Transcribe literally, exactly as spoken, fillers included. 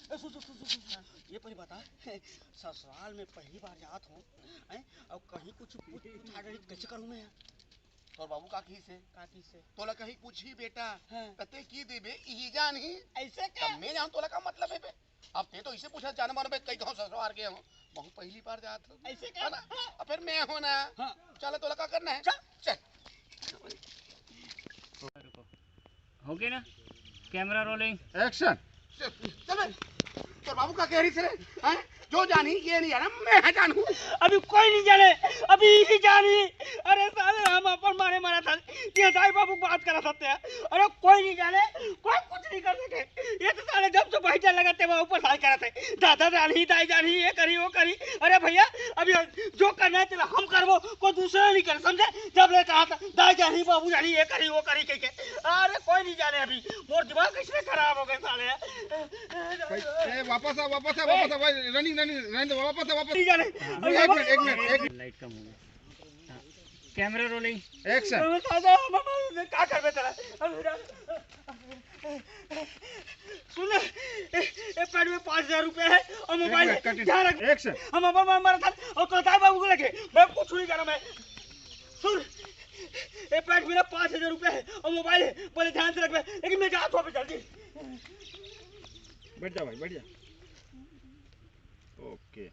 ए, सुन, सुन, सुन, सुन, सुन। ये पहले बता, ससुराल में पहली बार जात हूँ, हैं? और कहीं कुछ पूछ, पूछा डरी, कैसे करूँ मैं? तोर बाबू का कहिस हे? का कहिस हे? तोला कहीं पूछही बेटा, हाँ। त तैं कहि देबे, इही जानही। ऐसे का? तब मैं जानहूँ तोला का मतलब हे बे? अब तैं तो इसे पूछा जान मार बे, कई गाँव ससुराल के हूँ, महूँ पहली बार जात हूँ। ऐसे का? है ना? अब फिर मैं हूँ ना। हाँ। चल, तोला का करना हे? चल। चल। हो गया ना? Camera rolling। Action। चल, चल बे। तोर बाबू का कहिस रे? हैं? जो जानही, ये नहीं जाना, मैं जानहूँ। अभी कोई नहीं जाने, अभी इही जानही। अरे साले, हम अपन मारे मरत हन, ये दाई बाबू बात करत हन। अरे कोई नहीं जाने, कोई कुछ नहीं कर सके। ये तो साले जब से बैठे लगा ते ऊपर साल करत हे, दादा जानही, दाई जानही, ये करही, वो करही। अरे भैया, अभी जो करना हे तेला हम करबो, कोई दूसरा नहीं करे, समझे? जब ले कहा था, दाई जानही, बाबू जानही, ये करही, वो करही, कहि के। अरे कोई नहीं जाने अभी, मोर दिमाग कैसे खराब हो गए साले। ए, वापस आ, वापस आ, वापस आ, भाई, running, running, रहने दो, वापस आ, वापस। नहीं जाने। हाँ, अभी एक मिनट, एक मिनट, एक मिनट। Light कम हो गया। हाँ। Camera rolling। Action। अरे दादा, हम, हम, का करबे तेला? अरे दादा। सुन, ए, ए, pad में पाँच हजार रुपया हे और mobile हे। एक मिनट, cut it। ध्यान रख। Action। हम अपन मन मरत हन और कोलकाता बाबू को लेके मैं कुछ नहीं करा मैं। सुन, ए, pad में ना पाँच हजार रुपया हे और mobile हे, बोले ध्यान से रखबे, लेकिन मैं जात हूँ अभी जल्दी। बैठ जा भाई, बैठ जा। OK।